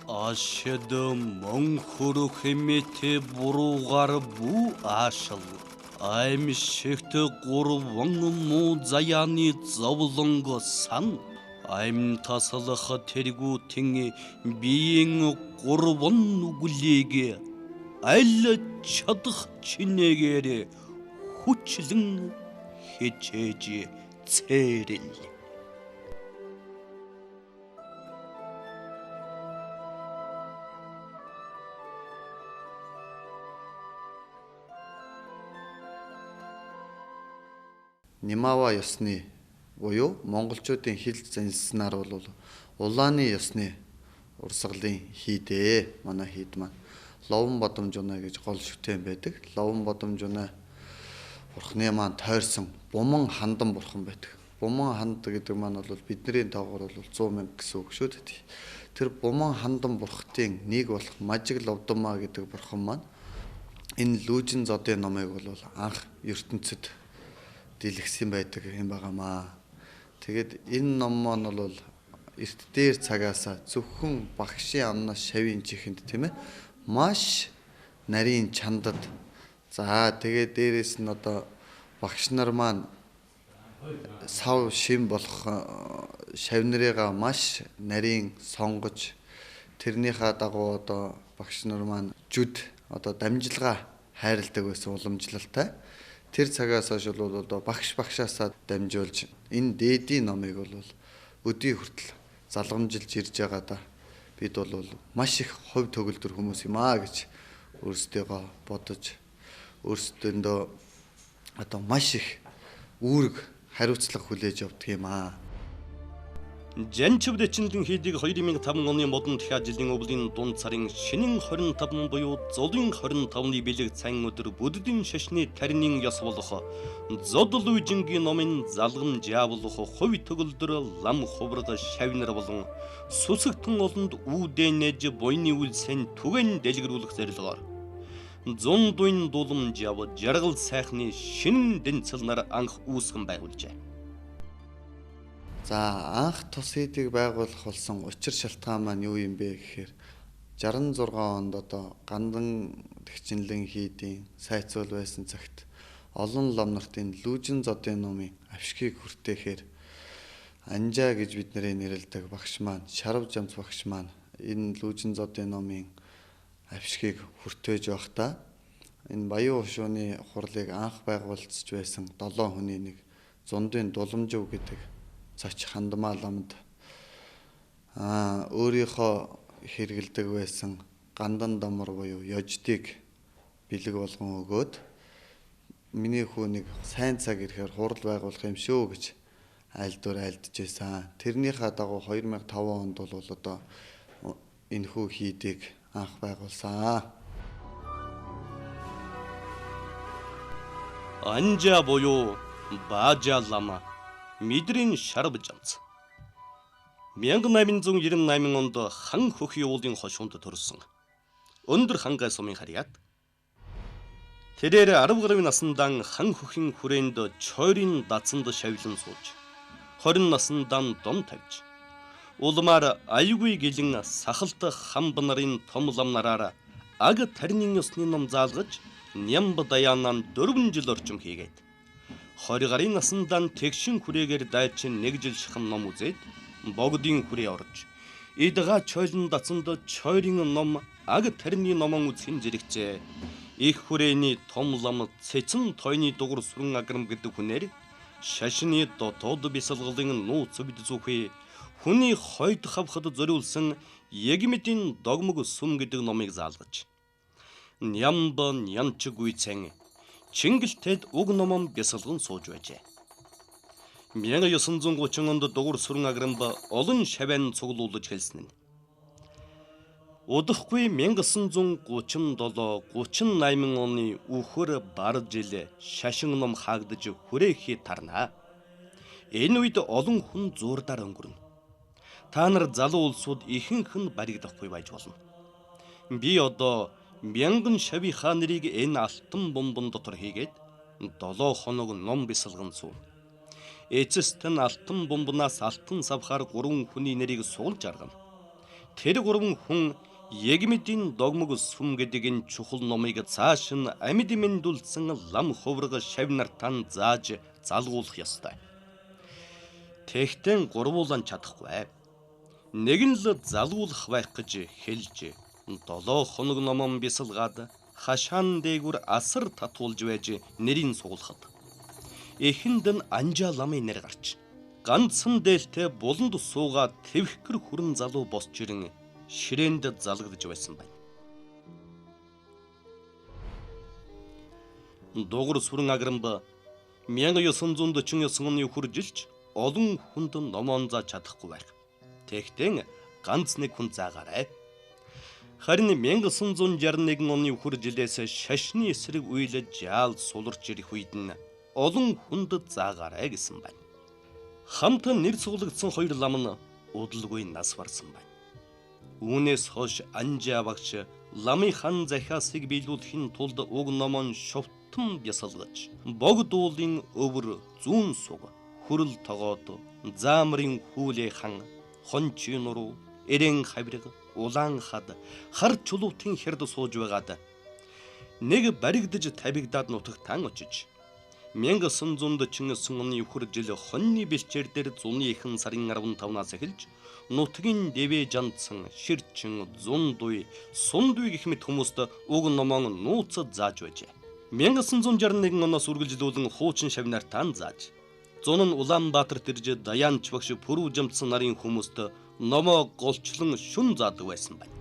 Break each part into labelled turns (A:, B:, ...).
A: Ашид мөн хөрөх мэт буруугаар бүү аашил. Аймшигт гурван муу заяаны зовлонго сан. Ам тасалах тэргүүтэн биеийн гурван нүглийг аль чадах чинээгээр хүчлэн хичээж цээрэл.
B: Нимава ёсны буюу монголчуудын хэл заншсанаар бол улааны ёсны урсгалын хийдээ. Манай хийд маань Ловон Бодомжунаа гэж гол шүтэн байдаг. Ловон Бодомжунаа бурхны маань тойрсон Буман хандан бурхан байдаг. Буман ханд гэдэг маань бол бидний тоогоор бол 100 мянга гэсэн үг шүү дээ. Тэр Буман хандан бурхтын нэг болох Мажиг Ловдомаа гэдэг бурхан маань энэ Лүүжин зодын номыг бол анх ертөнцид дэлгэсэн байдаг юм байгаамаа. Тэгээд энэ ном маань бол эрт дээр цагаасаа зөвхөн багшийн амнаас шавийн чихэнд тийм ээ маш нарийн чандад. За тэгээд дээрэс нь одоо багш нар маань сав шим болох шавнырыгаа маш нарийн сонгож тэрнийхээ дагуу одоо багш нар маань жүд одоо дамжилгаа хайрладаг байсан уламжлалтай. Тэр цагаас хойш бол одоо багш багшаасаа дамжуулж энэ дээдийн номыг бол өдий хүртэл залгамжилж ирж байгаадаа бид бол маш их хувь төгөлдөр хүмүүс юм аа гэж өөрсдийгөө бодож өөрсдөндөө одоо маш их үүрэг хариуцлага хүлээж авдаг юм аа.
A: Жанчвдэчэндэн хийдийг 2005 оны модон дахиад жилийн өвлийн дунд сарын шинэн 25 буюу золын 25-ны бэлэг сайн өдөр буддын шашны тарнын ёс болох зодол үжингийн номын залгам жаавлах хувь төгөлдөр лам хувраг шавнар болон сүсэгтэн олонд үүдэнэж буйны үлсэн түгэн дэлгэрүүлэх зорилгоор зун дуйн дулам жав жаргал сайхны шинэн дэнцэл нар анх үүсгэн байгуулжээ.
B: За анх тус хийдийг байгуулах болсон учир шалтгаан маань юу юм бэ гэхээр 66 онд одоо Гандан тэгчинлэн хийдийн сайцуул байсан цагт олон лам нарт энэ Лүүжин зодын номын авшгийг хүртээхээр Анжаа гэж бид нарыг нэрлэдэг багш маань Шарав жамц багш маань энэ Лүүжин зодын номын авшгийг хүртээж байхдаа энэ Баян хошууны хурлыг анх байгуулж байсан 7 хүний нэг Зундын Дуламжив гэдэг цоч хандмаа ламд өөрийнхөө хэрэгэлдэг байсан гандан дамар буюу ёждыг бэлэг болгон өгөөд миний хүү нэг сайн цаг ирэхээр хурал байгуулах юм шүү гэж айлдвар айлдж байсан. Тэрнийхээ дагуу 2005 онд бол одоо энэ хүү хийдийг анх байгуулсан.
A: Анжаа буюу Баажа лама Мэдрийн шарав жамц. 1898 онд хан хөх уулын хошуунд төрсөн. Өндөр хангай сумын харьяат. Тэрээр 10 гаруй насндаан хан хөхийн хүрээнд чойрын дацанд шавлан сууж, 20 насндаан дом тавьж, улмаар аюулгүй гэлэн сахалт хамб нарын том лам нараар аг тарнын ёсны ном заалгаж Нямб даяанан 4 жил орчим хийгээд 20 гарын насндаан тэгшин хүрээгээр дайчин нэг жил шахам ном үзээд богдын хүрээ орж идга чойлон дацанд чойрын ном аг тарны номон үзхэн зэрэгцээ их хүрээний том лам цэцэн тойны дугур сүрэн аграм гэдэг хүнээр шашны дотоод бясалгалын нууц бид зүхий хүний хойд хавхад зориулсан Егмедийн догмог сүм гэдэг номыг заалгаж Нямб нянчиг үйцэн Чингэлтэд уг номон бясалган сууж байжээ. 1930 онд дугур сүрэн аграмб олон шавьян цуглуулж хэлсэн нь. Удахгүй 1937 38 оны үхэр бар жил шашин ном хаагдаж хүрээхий тарнаа. Энэ үед олон хүн зуурдаар өнгөрнө. Та нар залуу улсууд ихэнх нь баригдахгүй байж болно. Би одоо мянган шавийнхаа нэрийг энэ алтан бомбон дотор хийгээд 7 хоног ном бясалган сууна. Эцэст нь алтан бомбнаас алтан савхаар 3 хүний нэрийг суулж аргана. Тэр гурван хүн Егмэдийн догмог сүм гэдэг энэ чухал номыг цааш нь амьд мэндүүлсэн лам хувраг шав нартаа зааж залгуулах ёстой. Тэгтэн гурвуулан чадахгүй. Нэг нь л залгуулах байх гэж хэлж 7 хоног номон бясалгаад хашаан дээгүр асар татуулж байж нэрийн суулгахад эхэнд нь Анжаа ламын нэр гарч ганцхан дээлтэй буланд суугаад тэвхгэр хүрэн залуу босч ирэн ширээнд залгадж байсан байна. Дугур сүрэн аграмб 1949 оны үхэр жилч олон хүнд номоон зааж чадахгүй байх. Тэгтэн ганц нэг хүн заагаарай. Харин 1961 оны үхэр жилээс шашны эсрэг үйл жаал суларч ирэх үед нь олон хүнд заагаарай гэсэн байна. Хамт нэр цуглагдсан хоёр лам нь удалгүй нас барсан байна. Үүнээс хойш Анжаа багш ламын хан захиасыг биелүүлэхийн тулд уг номон шовтон бясалгаж, богд уулын өвөр зүүн суг, хүрэл тогоод, заамрын хүлээ хан, хончийн нуруу, эрен хавирга, улаан хад, хар чулуутын хэрд сууж байгаад нэг баригдаж тавигдаад нутагтаан очиж 1949 оны үхэр жил хоньны бэлчээр дээр зуны ихэн сарын 15-наас эхэлж нутгийн дэвэ жандсан, ширчин, зундуй, сундуй гэх мэт хүмүүст уг номон нууцад зааж байжээ. 1961 оноос үргэлжлүүлэн хуучин шавнартаа зааж, зун нь Улаанбаатарт ирж Даяанч багш пүрүү жамтсан нарын хүмүүст номоо голчлон шүн заадаг байсан байна.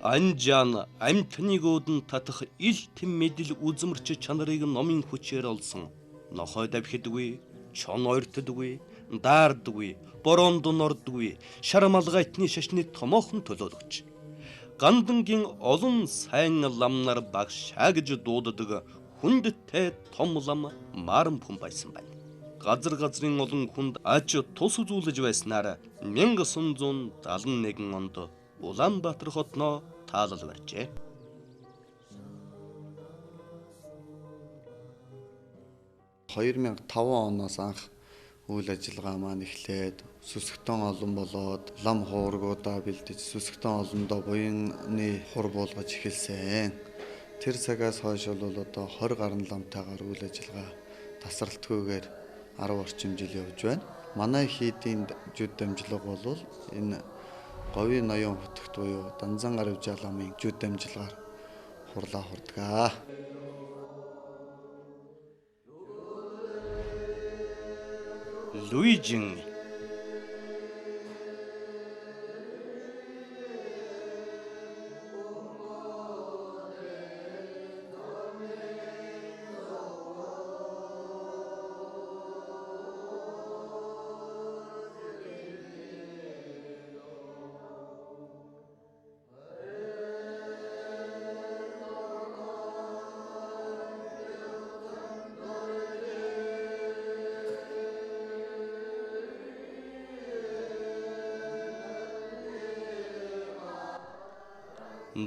A: Анжаан амьтныг өөдөн татах ил тэм мэдэл үзмэрч чанарыг номын хүчээр олсон. Нохой давхидгүй, чон ойртдгүй, daardгүй, бороонд нордгүй, шар малгайтны шашны томоохон төлөөлөгч. Гандангийн олон сайн ламнар багшаа гэж дууддаг хүндтэй том лам Маран хүн байсан байна. Газар газрын олон хүнд ач тус үзүүлж байснаар 1971 онд Улаанбаатар хотноо таалал барьжээ.
B: 2005 оноос анх үйл ажиллагаа маань эхлээд сүсгтэн олон болоод лам хуургуудаа бэлдэж сүсгтэн олондоо буяны хур буулгаж эхэлсэн. Тэр цагаас хойш бол одоо 20 гаруй ламтайгаар үйл ажиллагаа тасралтгүйгээр 10 орчим жил явж байна. Манай хийдийн жүд дамжлага бол энэ говийн ноён хотогт буюу Данзан Аравжаа ламын жүд дамжлагаар хурлаа хурдгаа.
A: Луижин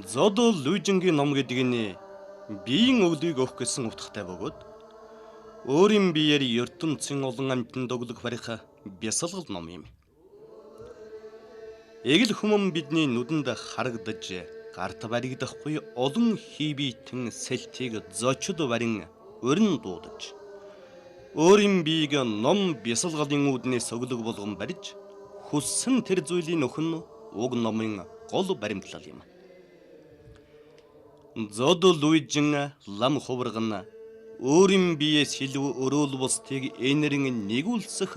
A: Зодо Луижингийн ном гэдэг нь биеийн өглийг өгөх гэсэн утгатай бөгөөд өөрийн биеэр ертөнцийн олон амьтанд өглөг барих бясалгал ном юм. Эгэл хүмүүн бидний нүдэнд харагдаж гарт баригдахгүй олон хий биетэн сэлтийг зочид барин өрн дуудаж өөрийн биеийг ном бясалгалын үүднээс өглөг болгон барьж хүссэн тэр зүйлийн нөхөн уг номын гол баримтлал юм. Зодо Луижин лам хуврагна өөрийн биеэс илүү өрөөл бусдыг энэрэн нэгүүлсэх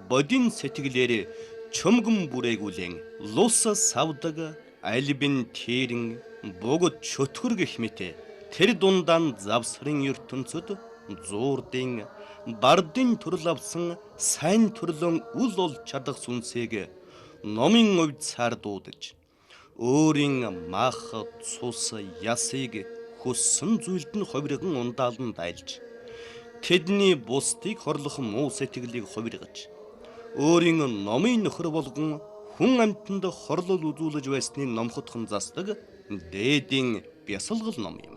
A: бодин сэтгэлээр чөмгөн бүрээгүүлэн лус савдаг альбин тэрэн богод чөтгөр гэх мэт тэр дундаан завсрын ертөнцид зуурдын бардын төрөл авсан сайн төрлөн үл олж чадах сүнсийг номын увьцаар дуудаж өөрийн мах, цус, ясыг хүссэн зүйлд нь хувирган ундаалан дайлж тэдний бусдыг хорлох муу сэтгэлийг хувиргаж өөрийн номын нөхөр болгон хүн амьтанд хорлол үзүүлж байсны номхотхон застдаг дээдийн бясалгал ном юм.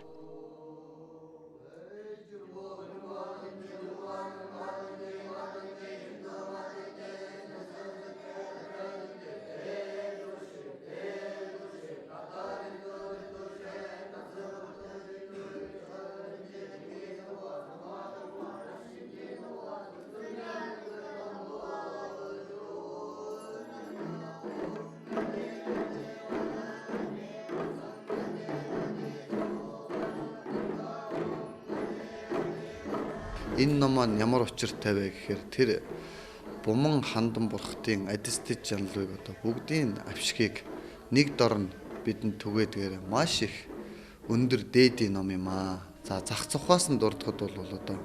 B: Энэ ном маань ямар учиртай вэ гэхээр тэр Буман хандан бурхтын адистэд жанлыг одоо бүгдийн авшигыг нэг дор нь бидэнд түгээдгээр маш их өндөр дээдийн ном юм аа. За зах цухаас нь дурдахад бол одоо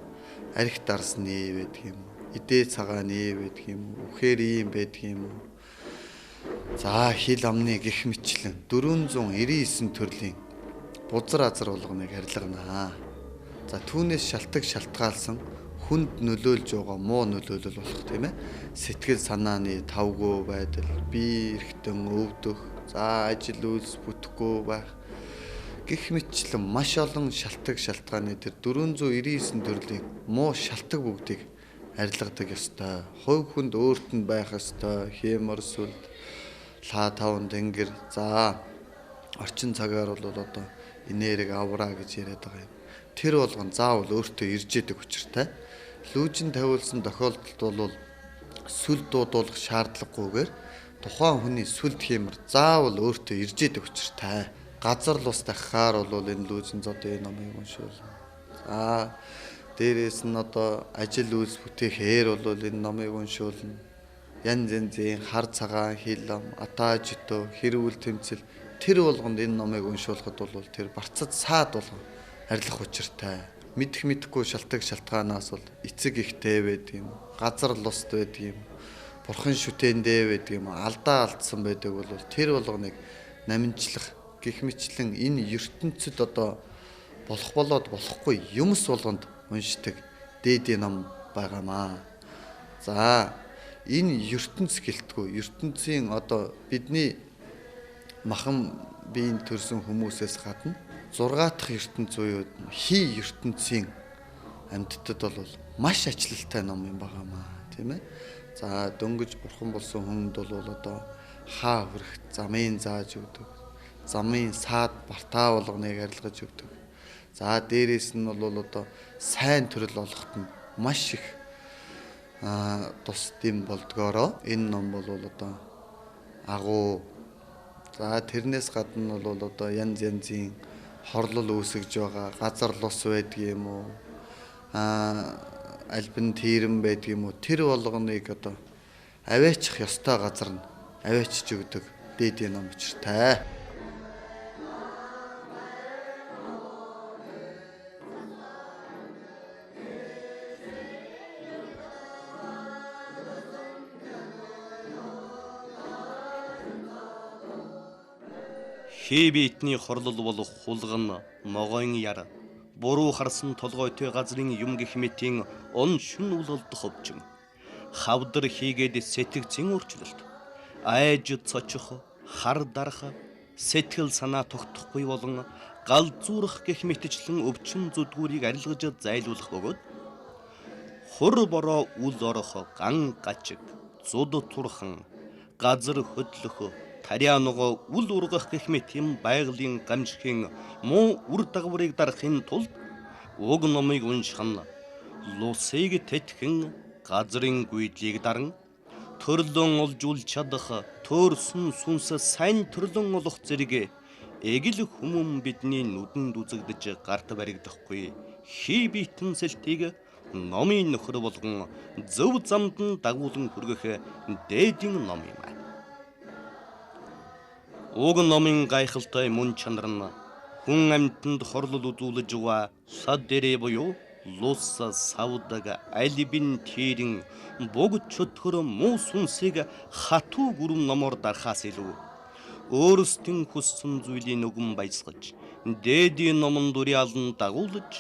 B: арх дарсны байдаг юм уу? Идээ цагааны байдаг юм уу? Үхээр ийм байдаг юм уу? За хил амны гих мэтлэн 499 төрлийн бузар азар болгоныг арилганаа. За түүнээс шалтаг шалтгаалсан хүнд нөлөөлж байгаа муу нөлөөлөл болох тийм ээ. Сэтгэл санааны тавгүй байдал, бие эргэтэн өвдөх, за ажил үйлс бүтэхгүй байх гих мэтчлэн маш олон шалтаг шалтгааны тэр 499 төрлийн муу шалтаг бүгдийг арилгадаг ёстой. Хувь хүнд өөрт нь байх ёстой. Хэмор сүлд, лаа таван тэнгэр, за орчин цагаар бол одоо энерги авраа гэж яриад байгаа юм. Тэр болгон заавал өөртөө ирж идэг учиртай. Лүүжин тавиулсан тохиолдолд бол сүл дуудуулах шаардлагагүйгээр тухайн хүний сүлд хиймэр заавал өөртөө ирж идэг учиртай. Газар лус дахиаар бол энэ лүүжин зодын номыг уншуулна. За дээрээс нь одоо ажил үйлс бүтээхээр бол энэ номыг уншуулна. Янз янзын хар цагаан хил ам, атаа житөө, хэрүүл тэмцэл тэр болгонд энэ номыг уншуулахад бол тэр барцад саад болгон арилгах учиртай. Мэдэх мэдэхгүй шалтаг шалтгаанаас бол эцэг ихтэй байдаг юм, газар луст байдаг юм, бурхан шүтээндээ байдаг юм, алдаа алдсан байдаг бол тэр болгоныг намжлах гих мэтлэн энэ ертөнцид одоо болох болоод болохгүй юмс болгонд уншдаг дээдийн ном байгаамаа. За энэ ертөнц гэлтгүй ертөнцийн одоо бидний махан биеийн төрсэн хүмүүсээс гадна 6 дахь ертөнц буюу хий ертөнцийн амьтдад бол маш ачлалтай ном юм байгаамаа, тийм ээ. За дөнгөж бурхан болсон хүнд бол одоо хаа хүрэх замын зааж өгдөг. Замын саад бартаа болгоныг арилгаж өгдөг. За дээрээс нь бол одоо сайн төрөл олоход нь маш их тус дэм болдгоороо энэ ном бол одоо агуу. За тэрнээс гадна бол одоо янз янзын хорлол үүсгэж байгаа газар лус байдаг юм уу, альбин тийрэм байдаг юм уу, тэр болгоныг одоо аваачих ёстой газар нь аваачиж өгдөг дээдийн ном учиртай.
A: Хээ биетний хорлол болох хулган, могойн яр, буруу харсан толгойтой газрын юм гэх мэтийн он шүн улалдах өвчин, хавдар хийгээд сэтгцийн өөрчлөлт, айж цочих, хар дарах, сэтгэл санаа тогтохгүй болон галзуурах гэх мэтчлэн өвчин зүдгүүрийг арилгаж зайлуулах бөгөөд хур бороо үл орох, ган гачиг, зуд турхан, газар хөдлөх, тариа ногоо үл ургах гэх мэт юм байгалийн гамшигын муу үр дагаврыг дарахын тулд уг номыг унших нь лусыг тэтгэн газрын гүйдлийг даран төрлөн олж үл чадах, төөрсөн сүнс сайн төрлөн олох зэрэг эгэл хүмүүн бидний нүдэнд үзэгдэж гарт баригдахгүй хий биетэн сэлтийг номын нөхөр болгон зөв замд нь дагуулan хүргэх дээдийн ном юм. Уг номын гайхалтай мөн чанар нь хүн амьтанд хорлол үзүүлж байгаа сад дээрээ буюу лус савдаг альбин тэрэн богд чөтгөр муу сүнсийг хатуу гүрэм номоор дарахаас илүү өөрсдийн хүссэн зүйлийн нүгэн баясгаж дээдийн номон дуриалан дагуулж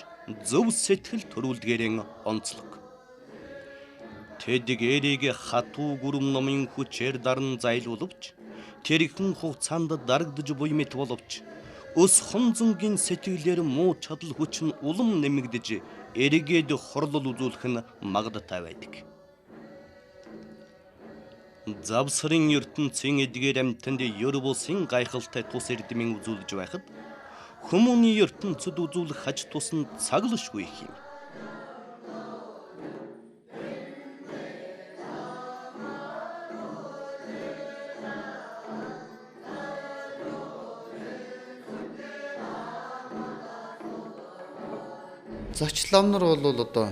A: зөв сэтгэл төрүүлдгээрэн онцлог. Тэдгээрийг хатуу гүрэм номын хүчээр даран зайлуулвч тэрхэн хугацаанд дарагдж буй мэт боловч өс хонзонгийн сэтгэлээр муу чадал хүч нь улам нэмэгдэж эргээд хорлол үзүүлэх нь магадтай байдаг. Завсрын ертөнцийн эдгээр амьтанд ер бусын гайхалтай тус эрдмийн үзүүлж байхад хүмүүний ертөнцид үзүүлэх хаж тус нь цаглашгүй их юм.
B: Зочлом нар бол одоо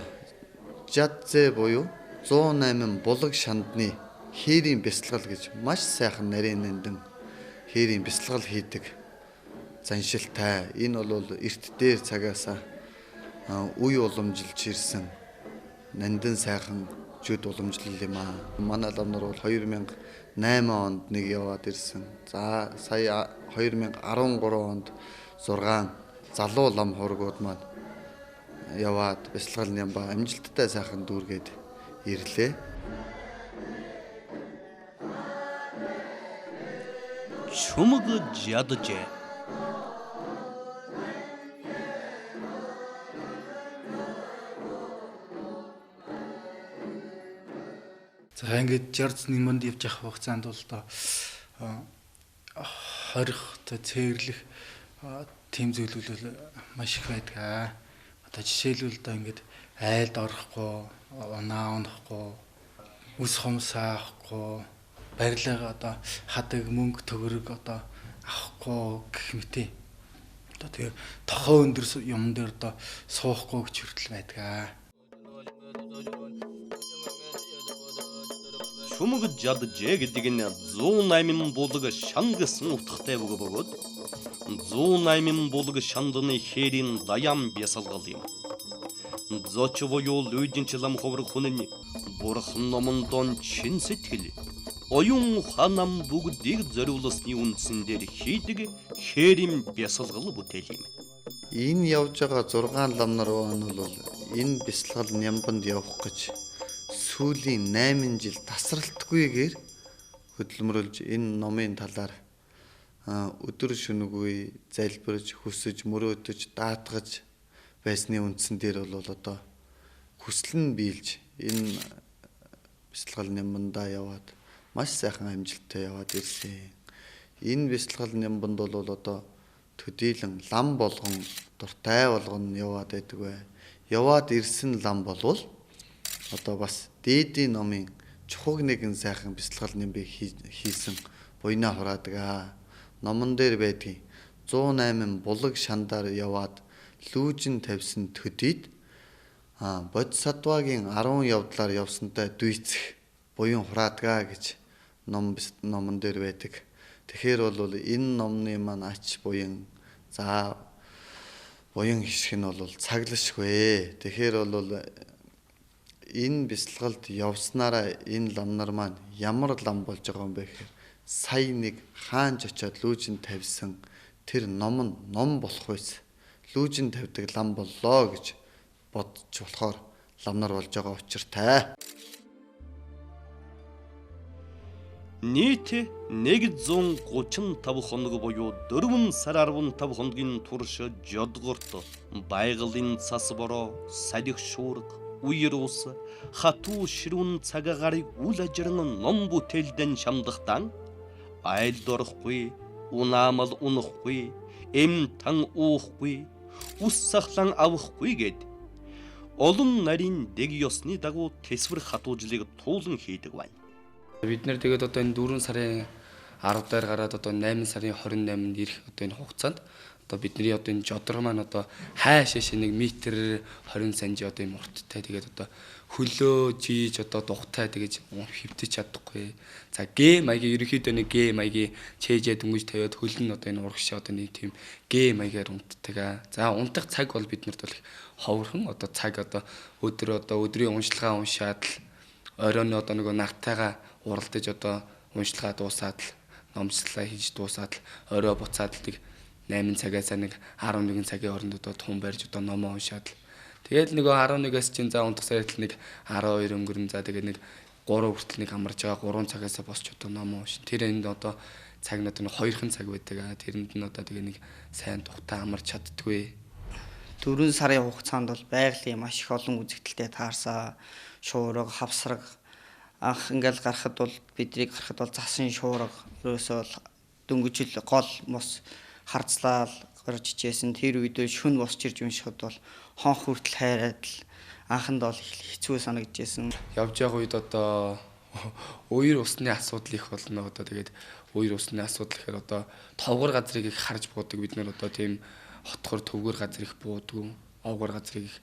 B: Жадзэ буюу 108 булаг шандны хээрийн бясалгал гэж маш сайхан нарийн нандин хээрийн бясалгал хийдэг заншилтай. Энэ бол эрт дээр цагаасаа үе уламжилж ирсэн нандин сайхан жид уламжлал юм аа. Манай лам нар бол 2008 онд нэг яваад ирсэн. За сая 2013 онд 6 залуу лам хургууд маань яваад бясалгал нямба амжилттай сайхан дүүргээд ирлээ.
A: Чүмэг жаджээ.
C: За ингээд жарц нэмэнд явж явах хугацаанд бол одоо хорих одоо цээрлэх тийм зүйлүүд бол маш их байдаг. Одоо жишээлбэл одоо ингээд айлд орохгүй, унаа унахгүй, үс хумсаа авахгүй, барилга одоо хадаг мөнгө төгрөг одоо авахгүй гэх мэт. Одоо тэгээ тохоо өндөр юм дээр одоо суухгүй гэж хүртэл байдаг.
A: Чүмэг жаджээ гэдэг нь 108 булаг шан гэсэн утгатай үг бөгөөд 108 булаг шандны хээрийн даяан бясалгал юм. Зоч буюу лүйжинч лам ховрог хүн нь бурхан номондон чин сэтгэл оюун ухаан бүгдийг зориулсны үндсэн дээр хийдэг хээрийн бясалгал бүтээл юм.
B: Энэ явж байгаа 6 лам нар бол энэ бясалгал нямбанд явах гэж сүүлийн 8 жил тасралтгүйгээр хөдөлмөрлөж энэ номын талаар өдөр шөнөгүй залбирж, хүсэж, мөрөөдөж, даатгаж байсны үндсэн дээр бол одоо хүсэл нь биелж энэ бясалгал нямбандаа яваад маш сайхан амжилттай яваад ирсэн. Энэ бясалгал нямбанд бол одоо төдийлөн лам болгон дуртай болгон яваад байдаг бай. Яваад ирсэн лам болвол одоо бас дээдийн номын чухаг нэгэн сайхан бясалгал нямбыг хийсэн буйнаа хураадаг аа. Номон дээр байдгийн 108 булаг шандаар яваад лүүжин тавьсан төдийд бодисатвагийн 10 явдлаар явсантай дүйцэх буян хураадаг гэж номон дээр байдаг. Тэгэхээр бол энэ номны маань ач буян за буян хишг нь бол цаглашгүй. Тэгэхээр бол энэ бясалгалд явснараа энэ лам нар маань ямар лам болж байгаа юм бэ гэхээр сая нэг хаанч очиод лүүжин тавьсан тэр ном нь ном болох байсан. Лүүжин тавьдаг лам боллоо гэж бодож болохоор лам нар болж байгаа учиртай.
A: Нийт 135 хоног буюу 4 сар 15 хоногийн турш жодгорт байгалийн цас бороо, салхи шуурга, үер ус, хатуу ширүүн цаг агаарын үл ажиран ном бүтээлдэн шамдахтан айлд орохгүй, унаамал унахгүй, эм тан уухгүй, ус сахлан авахгүй гэд олон нарийн дэг ёсны дагуу тэсвэр хатуужлыг туулан хийдэг байна.
D: Бид нэр тэгээд одоо энэ 4 сарын 10 дээр гараад одоо 8 сарын 28-нд ирэх одоо энэ хугацаанд одоо бидний одоо энэ жодрог маань одоо хайшааш нэг метр 20 санжи одоо юм урттай тэгээд одоо хөлөө жийж одоо дугтай тэгэж хөвтөж чадахгүй. За гэ маягийн ерөнхийдөө нэг гэ маягийн чэйжээ дөнгөж тавиад хөл нь одоо энэ урагшаа одоо нэг тийм гэ маягаар унтдаг. За унтах цаг бол биднэрт бол ховорхон одоо цаг одоо өдөр одоо өдрийн уншилгаа уншаад л оройн одоо нөгөө нартайгаа уралдаж одоо уншилгаа дуусаад л номчлалаа хийж дуусаад л орой буцаад л нэг 8 цагаас нэг 11 цагийн хооронд одоо тун барьж одоо номоо уншаад л тэгэл нөгөө 11-ээс чинь за унтах сард л нэг 12 өнгөрөн за тэгээ нэг 3 хүртэл нэг амарч байгаа 3 цагаас босч одоо номоо уншин. Тэр энд одоо цаг нь одоо нэг 2хан цаг байдаг. Тэрэнд нь одоо тэгээ нэг сайн тухтай амарч чаддгүй.
E: 4 сарын хугацаанд бол байгалийн маш их олон үзэгдэлтэй таарсан. Шуурга, хавсраг анх ингээл гарахад бол бидрийг гарахад бол засан шуурга ерөөсөө бол дөнгөжл гол мус харцлаал гарч ичээсэн. Тэр үед шүн босч ирж уншихад бол хонх хүртэл хайраад л анханд бол хэцүү санагдчихсэн.
D: Явж байгаа үед одоо үер усны асуудал их болно. Одоо тэгээд үер усны асуудал гэхээр одоо товгор газрыг их харж буудаг. Бид нар одоо тийм хотгор төвгөр газар их буудаггүй, овгор газрыг их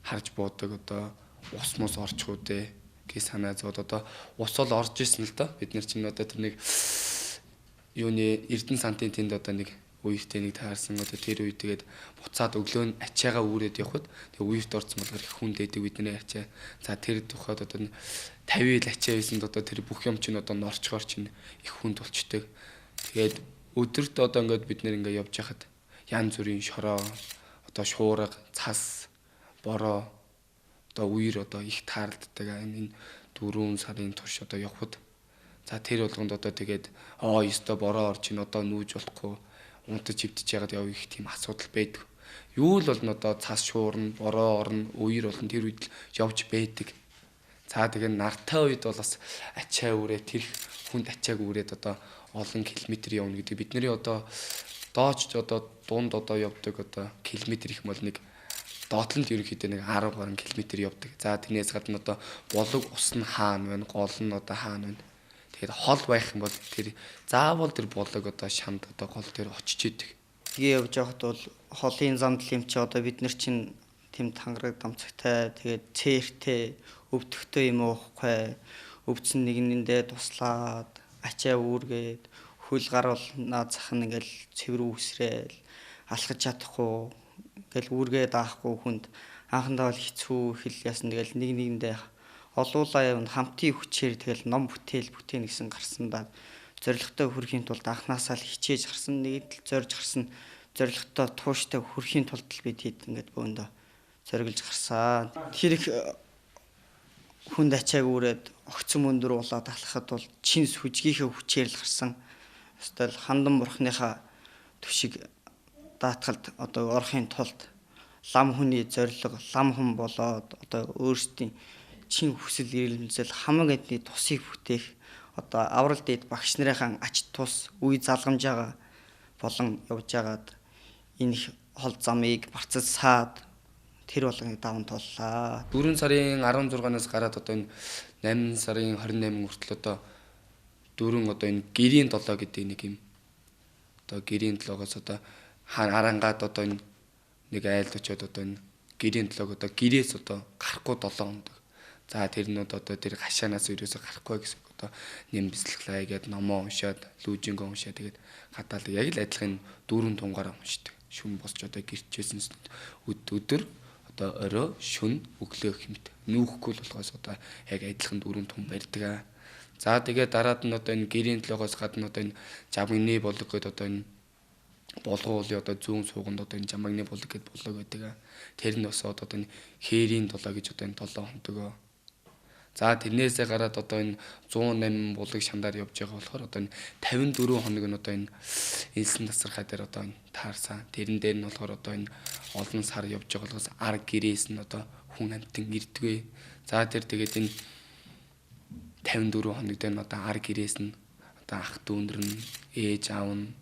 D: харж буудаг. Одоо ус мус орчих үү дээ гэж санаа зовоод одоо ус бол орж исэн л доо. Бид нар чинь одоо тэр нэг юуны Эрдэнэ сантын тэнд одоо нэг үертэй нэг таарсан одоо тэр үе тэгээд буцаад өглөө нь ачаагаа үүрээд явхад тэгээд үерт орсон болохоор их хүнд байдаг бидний ачаа. За тэр тухайд одоо 50 ил ачаа байсанд одоо тэр бүх юм чинь одоо норчгоор чинь их хүнд болчдөг. Тэгээд өдөрт одоо ингээд бид нэр ингээд явж хахад янз бүрийн шороо одоо шуурга, цас, бороо одоо үер одоо их таарлддаг. Энэ 4 сарын турш одоо явхад за тэр болгонд одоо тэгээд ёстой бороо орж ин одоо нүүж болохгүй унтаж хөвдөж яагаад яв их тийм асуудал байдаг. Юу л болно одоо цас шуурна, бороо орно, үер болно тэр үед л явж байдаг. За тэгээ нартай үед бол бас ачаа үрээ тэр хүнд ачааг үрээд одоо олон километр явна гэдэг. Бидний одоо дооч одоо дунд одоо явдаг одоо километр их бол нэг доотлонд ерөнхийдөө нэг 10 гаруй километр явдаг. За тэрнээс гадна одоо болог ус нь хаана байна, гол нь одоо хаана байна. Тэгэхээр хол байх юм бол тэр заавал тэр болог одоо шанд одоо гол дээр очиж идэг.
E: Тэгээ явж байхад бол холын замдал юм чи одоо бид нар чинь тэм тангараг дамцагтай тэгээд цээртэй өвдөхтэй юм уухгүй өвдсөн нэгнэндээ туслаад ачаа үүргээд хөл гар бол наад зах нь ингээл цэвэр үүсрээл алхаж чадахгүй ингээл үүргээ даахгүй хүнд анхандаа бол хэцүү хэл ясан тэгэл нэг нэгэндээ олуулаа явна хамтын хүчээр тэгэл ном бүтээл бүтээн гэсэн гарсандаа зоригтой хүрэхийн тулд анхнаасаа л хичээж гарсан нэг л зорж гарсан зоригтой тууштай хүрэхийн тулд л бид хэд ингээд бөөндөө зориглож гарсан. Тэр их хүнд ачааг үрээд огцом өндөр болоод алхахад бол чин сүжгийнхээ хүчээр л гарсан. Өстой л хандан бурхныхаа түшиг даатгалд одоо орохын тулд лам хүний зориг лам хүн болоод одоо өөрсдийн чин хүсэл эрмэлзэл хамаг эдний тусыг бүтээх одоо аврал дэд багш нарынхаа ач тус үе залгамжаага болон явж байгаад энэ их хол замыг барцад саад тэр болгоныг даван туллаа.
D: 4 сарын 16-наас гараад одоо энэ 8 сарын 28 хүртэл одоо дөрвөн одоо энэ гэрийн долоо гэдэг нэг юм одоо гэрийн долоогоос одоо харангаад одоо энэ нэг айлд очиод одоо энэ гэрийн долоог одоо гэрээс одоо гарахгүй 7 хоног. За тэр нь одоо тэр гашаанаас ерөөсө гарахгүй гэсэн үг одоо нэм бяцлаглаа гээд номоо уншаад лүүжингөө уншаад тэгээд гадаал яг л адилхан дөрвөн тунгаараа уншдаг. Шүн босч одоо гэрчээсэн өдөр одоо орой шүн өглөө хэмт нүүхгүй л болохоос одоо яг адилхан дөрвөн тун барьдаг. За тэгээд дараад нь одоо энэ гэрийн төлөөгөөс гадна одоо энэ жамгны болог гээд одоо энэ болгон уулын одоо зүүн сууганд одоо энэ жамгны болог гээд болог байдаг. Тэр нь бас одоо энэ хээрийн долоо гэж одоо энэ 7 хоног. За тэрнээсээ гараад одоо энэ 108 булаг шандаар явж байгаа болохоор одоо энэ 54 хоног нь одоо энэ элсэн тасархай дээр одоо энэ таарсан. Тэрэн дээр нь болохоор одоо энэ олон сар явж байгаа болохоос ар гэрээс нь одоо хүн амтан ирдгээ. За тэр тэгээд энэ 54 хоног дээр нь одоо ар гэрээс нь одоо ах дүүнэр нь, ээж аав нь,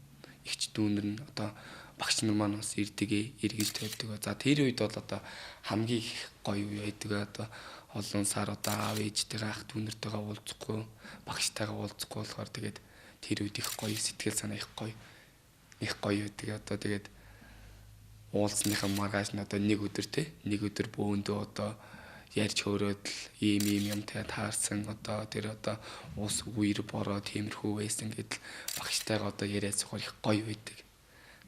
D: эгч дүүнэр нь одоо багш нар маань бас ирдэг, эргэж тавьдаг. За тэр үед бол одоо хамгийн их гоё үе байдаг. Одоо олон сар одоо аав ээжтэйгээ ах дүүнэртэйгээ уулзахгүй, багштайгаа уулзахгүй болохоор тэгээд тэр үед их гоё сэтгэл санаа их гоё байдаг. Одоо тэгээд уулзсныхаа маргааш нь одоо нэг өдөр те нэг өдөр бөөндөө одоо ярьж хөөрөөд л ийм ийм юмтай таарсан одоо тэр одоо ус үер бороо тиймэрхүү байсан гэдэл багштайгаа одоо яриад сухаар их гоё байдаг.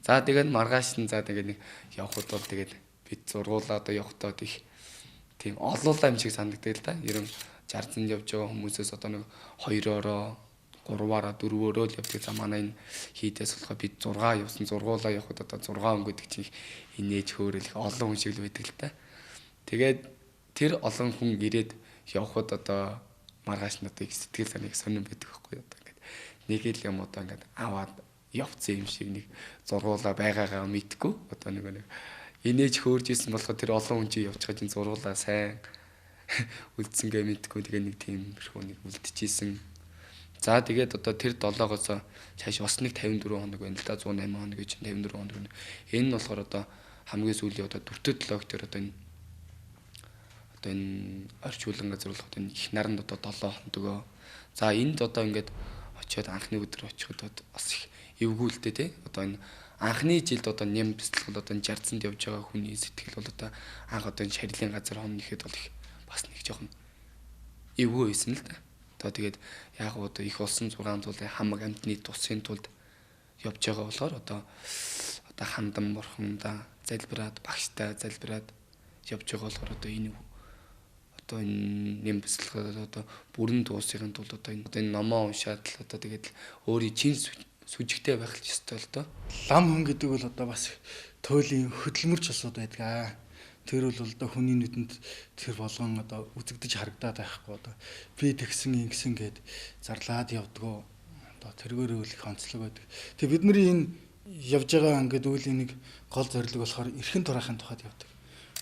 D: За тэгээд маргааш нь за тэгээд нэг явхад бол тэгээд бид зургуулаа одоо явхдаа их тийм олоолаа юм шиг санагддаг л да. Ерөн 60-нд явж байгаа хүмүүсээс одоо нэг 2-ороо 3-аараа 4-өөрөө л явдаг. За манай энэ хийдээс болохоор бид 6 явсан. Зургуулаа явхад одоо 6 хүн гэдэг чинь инээж хөөрөл их олон хүн шиг л байдаг л та. Тэгээд тэр олон хүн ирээд явхад одоо маргааш нь одоо их сэтгэл санаа их сонирн байдаг байхгүй одоо ингээд нэг л юм одоо ингээд аваад явцсан юм шиг нэг зургуулаа байгаагаа мэдгүй одоо нэг инээж хөөрж исэн болохоор тэр олон хүн чинь явчихаж энэ зургуулаа сайн үлдсэнгээ мэдгүй тэгээ нэг тиймэрхүү нэг үлдчихсэн. За тэгээд одоо тэр 7-оос цааш бас нэг 54 хоног байна л да 108 хоног гэж 54 хоног. Энэ нь болохоор одоо хамгийн сүүлийн одоо дөрөвдөө 7 дээр одоо энэ одоо энэ орчуулан газар болох энэ их наранд одоо 7 хоног. За энд одоо ингээд очиод анхны өдөр очиход бас их эвгүй л дээ тий. Одоо энэ анхны жилд одоо нэм бяцлал одоо 60-нд явж байгаа хүний сэтгэл бол одоо анх одоо энэ шарилын газар хоног ихэд бол их бас нэг жоохон эвгүй байсан л да. Одоо тэгээд яг одоо их олсон 6 тулын хамаг амьтны тусын тулд явж байгаа болохоор одоо хандан бурхандаа залбираад багштай залбираад явж байгаа болохоор одоо энэ одоо энэ нэм бясалгал одоо бүрэн дуусахын тулд одоо энэ номоо уншаад л одоо тэгээд өөрийн чин сүжигтэй байх л ёстой л доо.
C: Лам хүн гэдэг бол одоо бас туйлын хөдөлмөрч улсууд байдаг. Тэр бол одоо хүний нүдэнд тэр болгон одоо үзэгдэж харагдаад байхгүй одоо би тэгсэн ингэсэн гэд зарлаад явдгоо одоо тэргээрээ үл их онцлог байдаг. Тэгээ бидний энэ явж байгаа ингээд үеийн нэг гол зорилго болохоор эрхэн тураахын тухайд явдаг.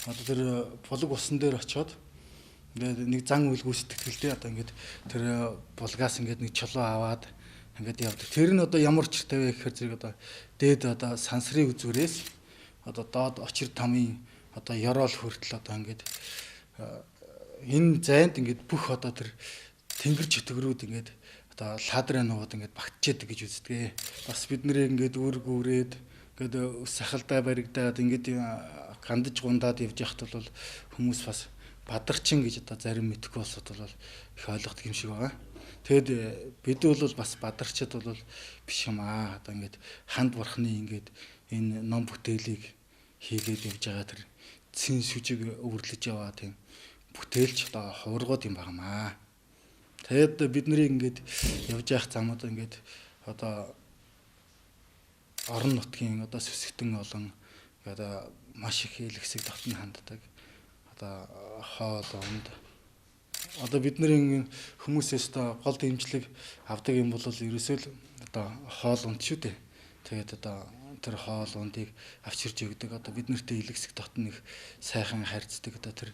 C: Одоо тэр булаг усан дээр очиод ингээд нэг зан үйл гүйцэтгэх л дээ. Одоо ингээд тэр булгаас ингээд нэг чулуу аваад ингээд явдаг. Тэр нь одоо ямар учиртай вэ гэхээр зэрэг одоо дээд одоо сансрын үзүүрээс одоо доод очир тамын одоо ёроол хүртэл одоо ингээд энэ зайд ингээд бүх одоо тэр тэнгэр чөтгөрүүд ингээд одоо лаадрын нуугууд ингээд багтчихэд гэж үздэг. Бас бид нэрээ ингээд үүрэг үүрээд ингээд сахалдаа баригдаад ингээд гандаж гундаад явж яхад бол хүмүүс бас бадарчин гэж одоо зарим мэдэхгүй улсууд бол их ойлгодог юм шиг байгаа. Тэгэд бид бол бас бадарчид бол биш юм аа. Одоо ингээд ханд бурхны ингээд энэ ном бүтээлийг хийгээд явж байгаа тэр цэн сүжиг өвөрлөж яваа тийм бүтээлч одоо хувиргууд юм багмаа. Тэгэд бид нарыг ингээд явж явах замууд ингээд одоо орон нутгийн одоо сүсгтэн олон одоо маш их хэлэксэг дотн ханддаг. Одоо хоол унд одоо бид нарын хүмүүсээс одоо гол дэмжлэг авдаг юм бол ерөөсөө л одоо хоол унд шүү дээ. Тэгээд одоо тэр хоол ундыг авчирж өгдөг. Одоо бид нартэй илгэсэг дотн их сайхан харьцдаг. Одоо тэр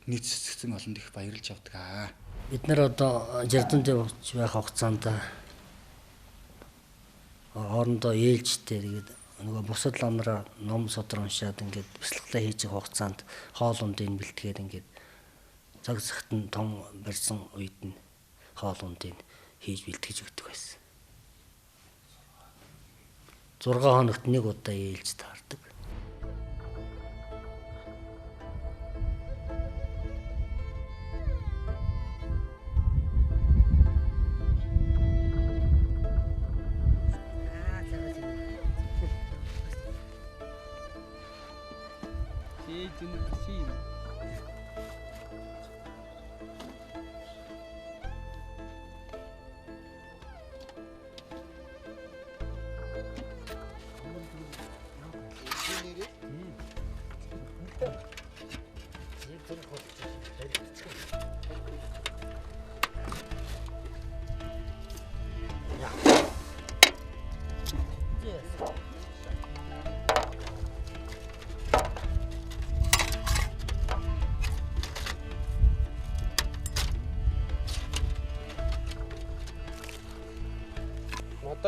C: нийт цэцгэн олонд их баярлж авдаг аа.
F: Бид нар одоо Жардам дээр байх хугацаанд хоорондоо ээлжтэй тэгээд нөгөө бусад ламраа ном судар уншаад ингээд бясалгалаа хийж байгаа хугацаанд хоол ундыг бэлтгээд ингээд цаг цагт нь том барьсан үед нь хоол ундыг хийж бэлтгэж өгдөг байсан. 6 хоногт нэг удаа ээлж таардаг.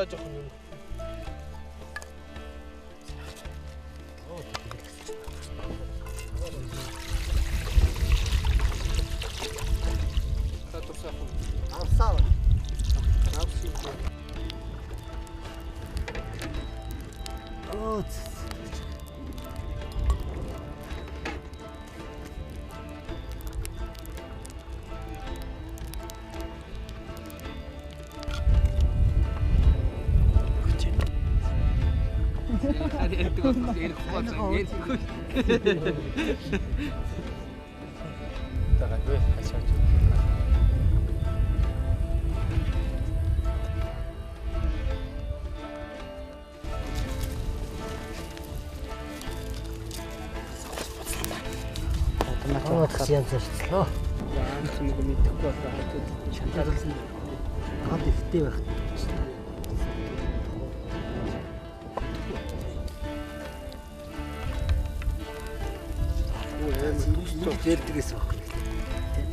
D: Одоо жоохон юм.
F: Ярьдгээс байхгүй.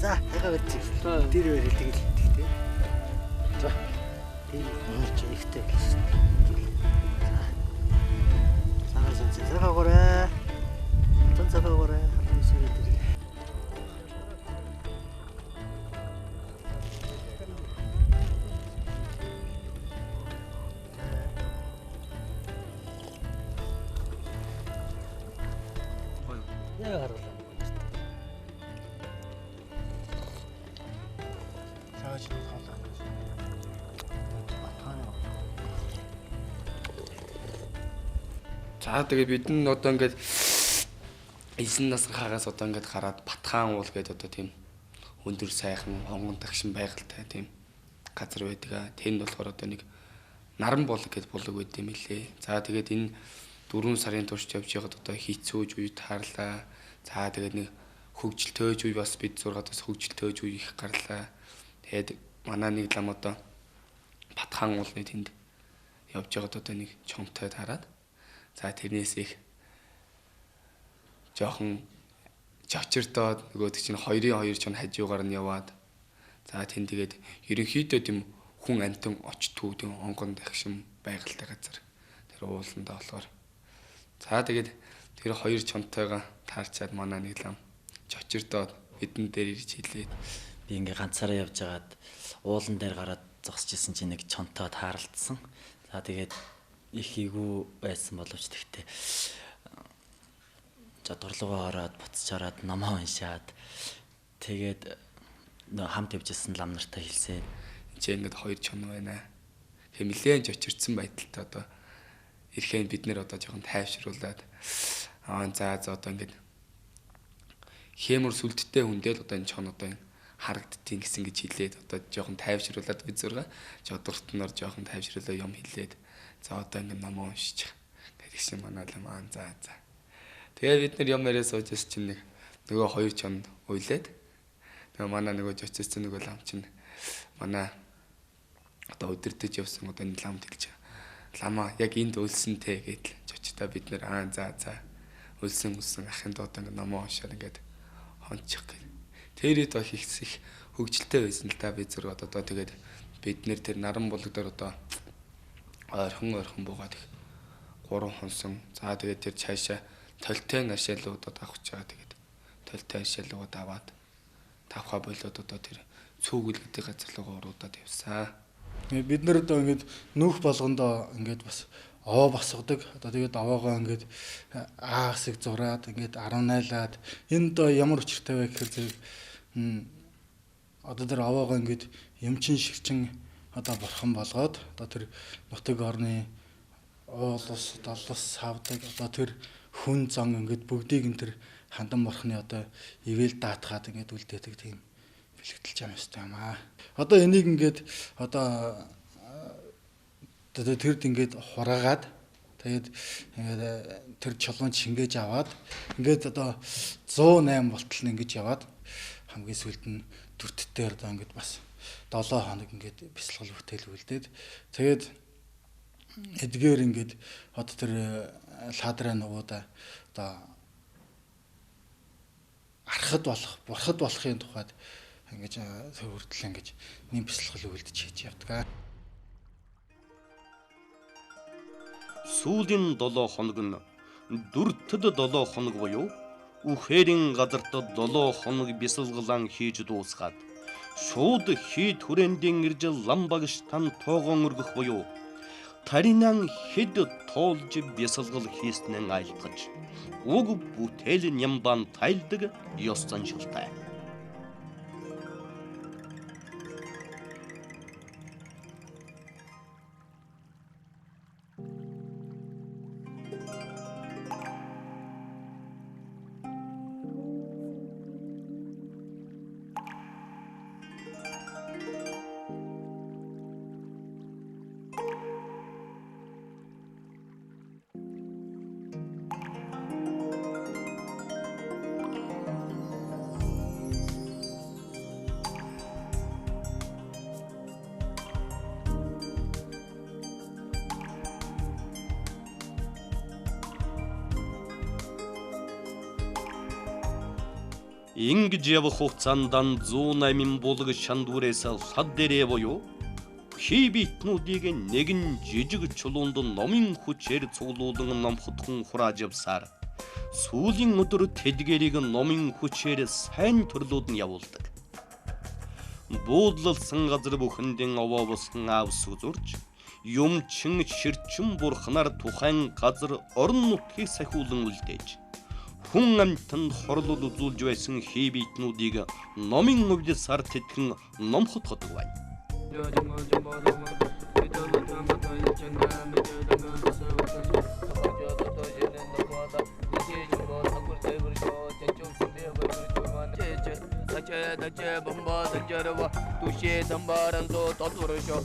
F: За, хайгаа барьж. Тэр барил тэгэл хийдэг те. За. Тийм нууч ихтэй байл шүү дээ. За. Цагаан сүнс цагаагаарай. Хатан цагаагаарай. Хатан сүнс дээр. Яа харуулаа.
D: За тэгээ бид нь одоо ингээд 9 насрахаагаас одоо ингээд гараад Батхан уул гэдэг одоо тийм өндөр сайхан хонгон тагшин байгальтай тийм газар байдаг. Тэнд болохоор одоо нэг наран булаг гэдэг булаг байд юм лээ. За тэгээд энэ 4 сарын турш явж байгаад одоо хийцүүж үе таарлаа. За тэгээд нэг хөгжилтөөж үе бас бид зургаад бас хөгжилтөөж үе их гарлаа. Тэгээд манай нэг лам одоо Батхан уулны тэнд явж байгаад одоо нэг чонтой таарад. За тэрнээс их жоохон жочирдоод нөгөөдөг чинь 2-2 чон хажуугаар нь яваад за тэн тэгээд ерөнхийдөө тийм хүн амтан очтгүй тийм онгон дахшин байгальтай газар тэр ууландаа болохоор за тэгээд тэр хоёр чонтойгоо таарчаад манай нэг лам жочирдоод бидэн дээр ирж хэлээд
G: би ингээ ганцаараа явж байгаад уулан дээр гараад зогсож исэн чинь нэг чонтой тааралдсан. За тэгээд их эвгүй байсан боловч тэгтээ жодорлогоо ороод буцаж ороод номоо уншаад тэгээд хамт явж исэн лам нартай хэлсэн.
D: Энд чинь ингээд хоёр чон байна. Тэгээ нэлээд жочирдсан байдалтай одоо ирэхэн бид нэр одоо жоохон тайвшруулад аа за за одоо ингээд хэмөр сүлдтэй хүндэл одоо энэ чон одоо энэ харагддیں гэсэн гэж хэлээд одоо жоохон тайвшруулад бид зурга жодортноор жоохон тайвшруулаа юм хэлээд за одоо ингээд номоо уншчих гэсэн манай лам аа за за. Тэгээ бид нар юм яриа сууж байсан чинь нэг нөгөө хоёр чонд уйлээд нөгөө манай нөгөө жочсон нөгөө лам чинь манай одоо өдөртөж явсан одоо энэ ламд хэлж ламаа яг энд өлсөн те гэдэл жочтой бид нар аа за за өлсөн өлсөн ахын доод ингээд номоо уншаад ингээд хончих гэх. Тэр үед их их хөгжилтэй байсан л да бид зургаад одоо тэгээд бид нэр тэр наран булаг дээр одоо ойрхон буугаад их 3 хонсон. За тэгээд тэр цаашаа толтой ашаалуудад авах гэж байгаа. Тэгээд толтой ашаалууд аваад тавхаа болоод одоо тэр цүүгэл гэдэг газар руу уруудад явсан.
C: Бид нар одоо ингээд нүүх болгондоо ингээд бас овоо босгодог. Одоо тэгээд овоогоо ингээд А хэсэг зураад ингээд 18-аад энэ одоо ямар учиртай вэ гэхээр зэрэг одоо тэр овоогоо ингээд юмчин шигчин одоо бурхан болгоод одоо тэр нутаг орны уул ус доллос савдаг одоо тэр хүн зан ингээд бүгдийг нь тэр хандан бурхны одоо ивэл даатгаад ингээд үлдээдэг тийм бэлэгдэлж байгаа юм юм аа. Одоо энийг ингээд одоо тэрд ингээд хураагаад тэгээд ингээд тэр чулуун шингээж аваад ингээд одоо 108 болтол нь ингэж яваад хамгийн сүүлд нь дүрт дээр одоо ингээд бас 7 хоног ингээд бясалгал бүтээл үлдээд тэгээд эдгээр ингээд одоо тэр лаадраа нугуудаа одоо архад болох, бурхад болохын тухайд ингэж хүртэл ингэж нэм бясалгал үлдэж хийж явдаг.
A: Сүүлийн 7 хоног нь дүртэд 7 хоног буюу үхэрийн газарт 7 хоног бясалгалан хийж дуусгаад шууд хийд хүрээндийн ирж лам багш тан тоогоон өргөх буюу таринан хэд тоолж бясалгал хийснэн айлтгаж уг бүтээл нямбан тайлдаг ёс заншилтай. Ингэж явах хугацаанд 108 булаг шандүрээс лад дээрээ буюу хибитнүүдийг нэгэн жижиг чулуунд номын хүчээр цуглуулан номхотхон хурааж явсаар сүүлийн өдөр тэдгэрийг номын хүчээр сайн төрлүүд нь явуулдаг. Буудлалсан газар бүхэндэн овоо босгон аавс зурж юмчин ширчин бурхнаар тухайн газар орон нутгийг сахиулан үлдээж хүн амьтанд хорлол үзүүлж байсан хибитнүүдийг номын өвлөсөр тэтгэн номхотгодог байна.
H: Омбаранзо తత్పురుషో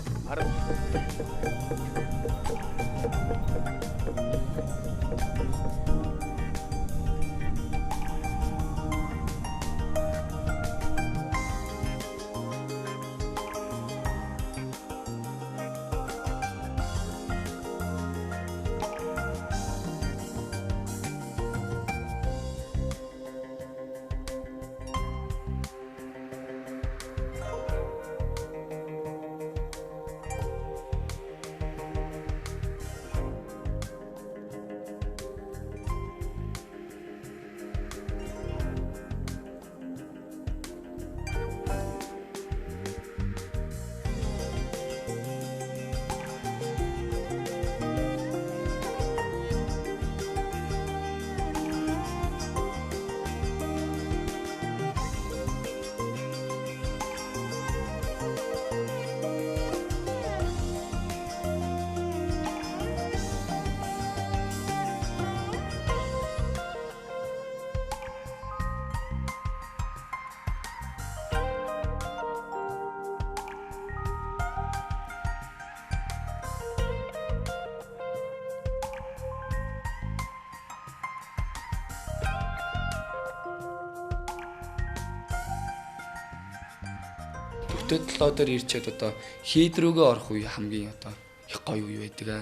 D: Төтөө дээр ирчээд одоо хийд рүүгээ орох үе хамгийн одоо их гоё үе байдаг.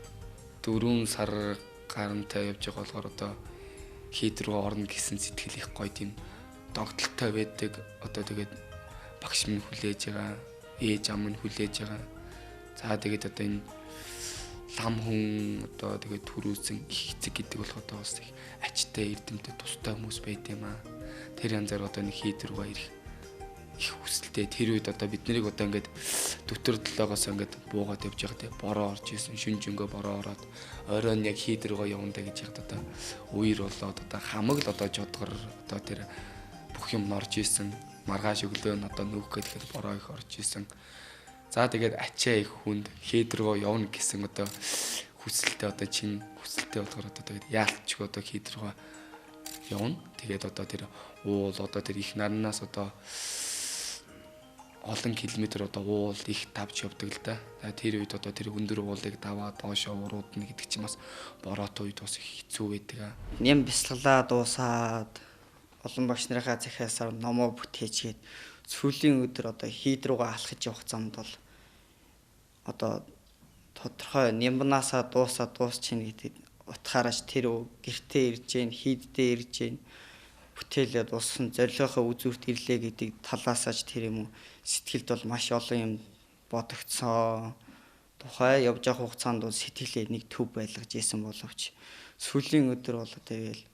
D: 4 сар гарантай явж байгаа болохоор одоо хийд рүү орно гэсэн сэтгэл их гоё тийм догтлолтой байдаг. Одоо тэгээд багш минь хүлээж байгаа, ээж ам минь хүлээж байгаа. За тэгээд одоо энэ лам хүн одоо тэгээд төрүүлсэн их эцэг гэдэг болох одоо бас их ачтай, эрдэмтэд, тустай хүмүүс байд юм аа. Тэр янзаар одоо нэг хийд рүүгээ ирэх их хүсэлтэй. Тэр үед одоо бид нарыг одоо ингээд дүтэр долоогоос ингээд буугаад явж байгаа те бороо орж исэн, шүн жөнгөө бороо ороод оройн яг хийд рүүгээ явандаа гэж яхад одоо үер болоод одоо хамаг л одоо жодгор одоо тэр бүх юм орж исэн, маргааш өглөө нь одоо нүүх гэхэд бороо их орж исэн. За тэгээд ачаа их хүнд хийд рүүгээ явна гэсэн одоо хүсэлтэй одоо чин хүсэлтэй болохоор одоо тэгээд яалтчгүй одоо хийд рүүгээ явна. Тэгээд одоо тэр уул одоо тэр их нарнаас одоо олон километр одоо уул их давж явдаг л да. Тэр үед одоо тэр өндөр уулыг даваад доошоо уруудна гэдэг чинь бас бороотой үед бас их хэцүү байдаг.
E: Нэм бясалгалаа дуусаад олон багш нарынхаа захиасаар номоо бүтээчгээд сүүлийн өдөр одоо хийд рүүгээ алхаж явах замд бол одоо тодорхой нямбнаасаа дуусаа дуусчихна гэдэг утгаараас тэр гэртээ ирж гэн, хийддээ ирж гэн, бүтээлээ дууссан, зорилгынхаа үзүүрт ирлээ гэдэг талаасаач тэр юм уу сэтгэлд бол маш олон юм бодогдсон. Тухай явж явах хугацаанд бол сэтгэлээ нэг төв байлгаж исэн боловч сүүлийн өдөр бол тэгэл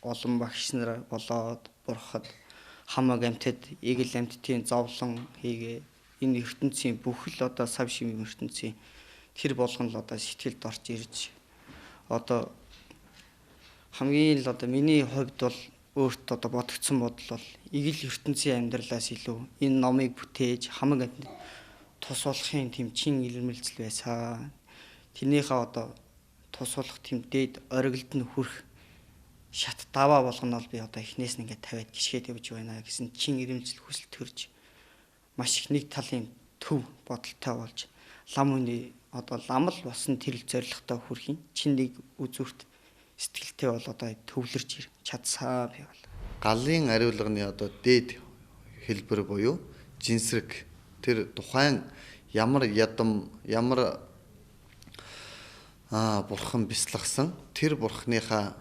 E: олон багш нар болоод бурхад хамаг амьтад, эгэл амьтдын зовлон хийгээ энэ ертөнцийн бүх л одоо сав шимийн ертөнцийн тэр болгон л одоо сэтгэлд орж ирж одоо хамгийн л одоо миний хувьд бол өөрт одоо бодогдсон бодол бол эгэл ертөнцийн амьдралаас илүү энэ номыг бүтээж хамаг амьтад тус болохын тийм чин ирмэлзэл байсан. Тэрнийхээ одоо тус болох тийм дээд оргилд нь хүрэх шат даваа болгоно бол би одоо эхнээс нь ингээд тавиад гიშгээд явж байна гэсэн чин ирмэлзэл хүсэл төрж маш их нэг талын төв бодолтой болж лам үний одоо лам л болсон тэр зорилготой хүрэхийн чин нэг үзүүрт сэтгэлтэй бол одоо төвлөрч чадсан би бол.
B: Галын ариулганы одоо дээд хэлбэр буюу жинсрэг тэр тухайн ямар ядам ямар бурхан бясалгасан тэр бурхныхаа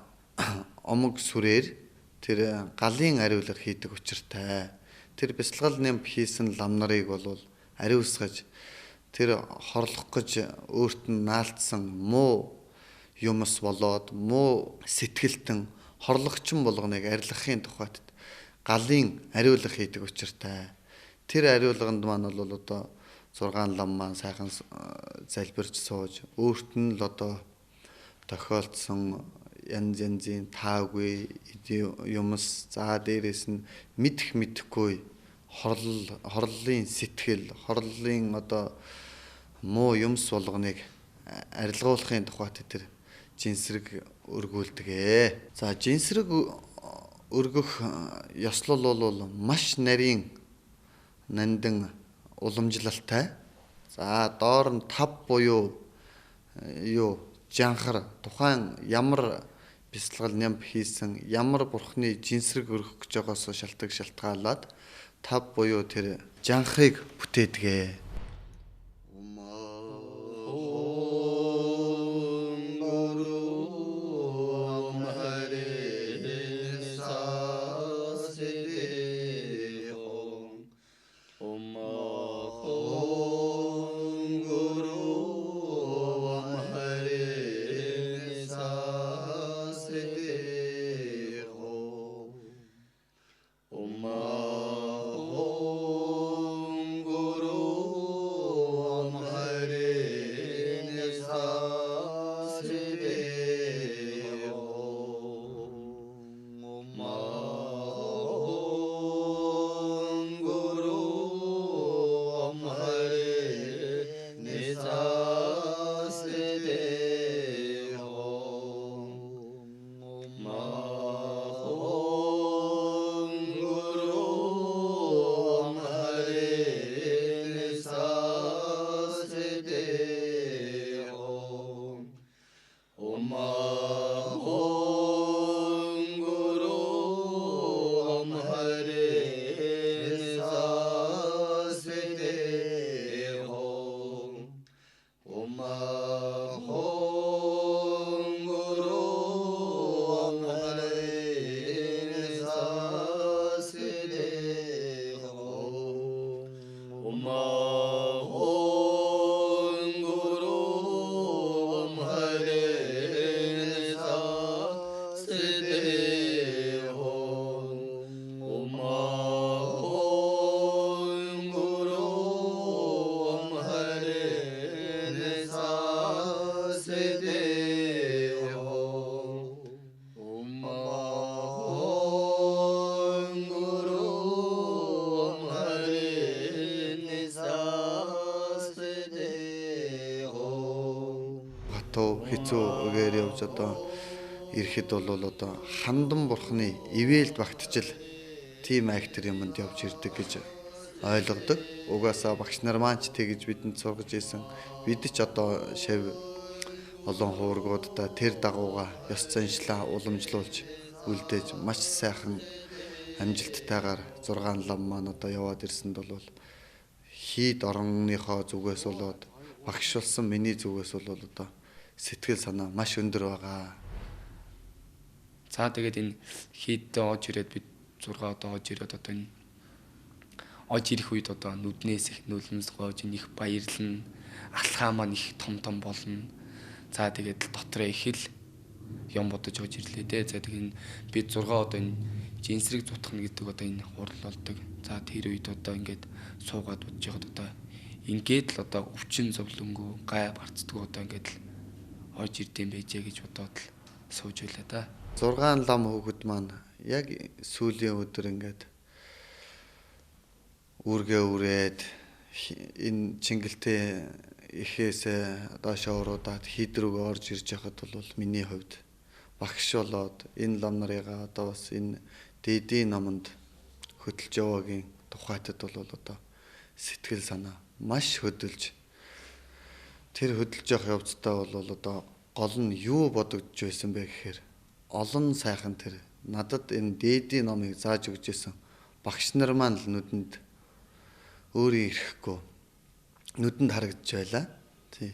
B: омог сүрээр тэр галын ариулга хийдэг учиртай. Тэр бясалгал нэмп хийсэн лам нарыг бол ариусгаж тэр хорлох гэж өөрт нь наалтсан муу юмс болоод муу сэтгэлтэн хорлогчин болгоныг арилгахын тухайд галын ариулга хийдэг учиртай. Тэр ариулганд маань бол одоо 6 лам маань сайхан залбирч сууж өөрт нь л одоо тохиолдсон янз янзын таагүй юмс за дээрээс нь мэдэх мэдэхгүй хорлолын сэтгэл, хорлолын одоо муу юмс болгоныг арилгуулахын тухайд тэр жинсрэг өргүүлдэг. За жинсрэг өргөх ёслол бол маш нарийн нандин уламжлалтай. За доор нь тав буюу юу жанхар тухайн ямар бясалгал нямб хийсэн ямар бурхны жинсрэг өргөх гэж байгаас шалтгаалаад тав буюу тэр жанхрыг бүтээдэг. Хэцүү үгээр явж одоо ирэхэд бол одоо хандан бурхны ивээлд багтжил тийм айхтар юмд явж ирдэг гэж ойлгодог. Угаасаа багш нар маань ч тэгж бидэнд сургаж исэн. Бид ч одоо шав олон хуургуудаа тэр дагууга ёс заншлаа уламжлуулж үлдээж маш сайхан амжилттайгаар 6 лам маань одоо яваад ирсэнд бол хийд оронныхоо зүгээс болоод багш болсон миний зүгээс бол одоо сэтгэл санаа маш өндөр байгаа.
D: За тэгээд энэ хийд оож ирээд бид 6 одоо оож ирээд одоо энэ оож ирэх үед одоо нүднээс их нүлмэс гоож их баярлна. Алхаа маань их том том болно. За тэгээд дотроо их л юм бодож оож ирлээ дээ. За тэгээд бид 6 одоо энэ жинсрэг зутгана гэдэг одоо энэ хурал болдог. За тэр үед одоо ингээд суугаад бодож байхад одоо ингээд л одоо өвчин зовлонгүй гай барцдгүй одоо ингээд л орж ирдэм байжээ гэж бодоод л сууж байлаа да.
B: 6 лам хүүхэд маань яг сүүлийн өдөр ингээд үүргээ үрээд энэ Чингэлтэй ихээсээ доошоо уруудаад хийд рүүгээ орж ирж байхад бол миний хувьд багш болоод энэ лам нарыгаа одоо бас энэ дээдийн номонд хөтөлж яваагийн тухайтад бол одоо сэтгэл санаа маш хөдөлж тэр хөдөлж явах явцдаа бол одоо гол нь юу бодогдож байсан бэ гэхээр олон сайхан тэр надад энэ дээдийн номыг зааж өгч исэн багш нар маань л нүдэнд өөрийн ирэхгүй нүдэнд харагдаж байлаа. Тий.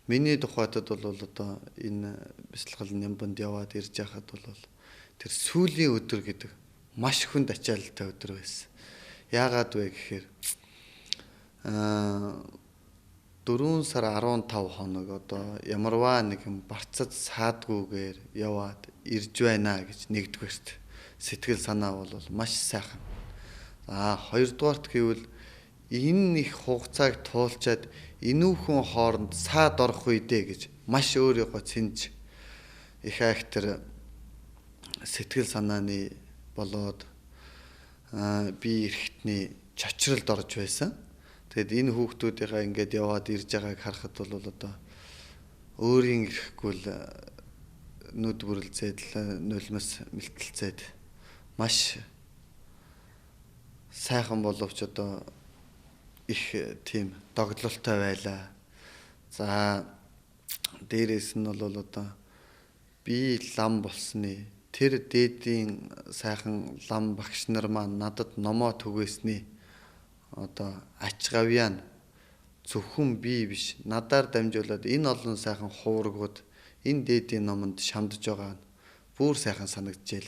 B: Миний тухайтад бол одоо энэ бясалгал нямбанд яваад ирж байхад бол тэр сүүлийн өдөр гэдэг маш хүнд ачаалалтай өдөр байсан. Яагаад вэ гэхээр 4 сар 15 хоног одоо ямарваа нэгэн барцад саадгүйгээр яваад ирж байна гэж нэгдүгээрт сэтгэл санаа бол маш сайхан. За хоёрдугаарт гэвэл энэ их хугацааг туулчаад энүүхэн хооронд саад орох үедээ гэж маш өөрийгөө цэнж их айхтар сэтгэл санааны болоод би эрэхтний чочролд орж байсан. Тэгэд энэ хүүхдүүдийнхаа ингээд яваад ирж байгааг харахад бол одоо өөрийн ирэхгүй л нүд бүрэлзээд нулимс мэлтэлцээд маш сайхан боловч одоо их тийм догдлолтой байлаа. За дээрээс нь бол одоо би лам болсны тэр дээдийн сайхан лам багш нар маань надад номоо түгээсний одоо ач гавьяа нь зөвхөн би биш надаар дамжуулаад энэ олон сайхан хуврагууд энэ дээдийн номонд шамдаж байгаа нь бүр сайхан санагджээ.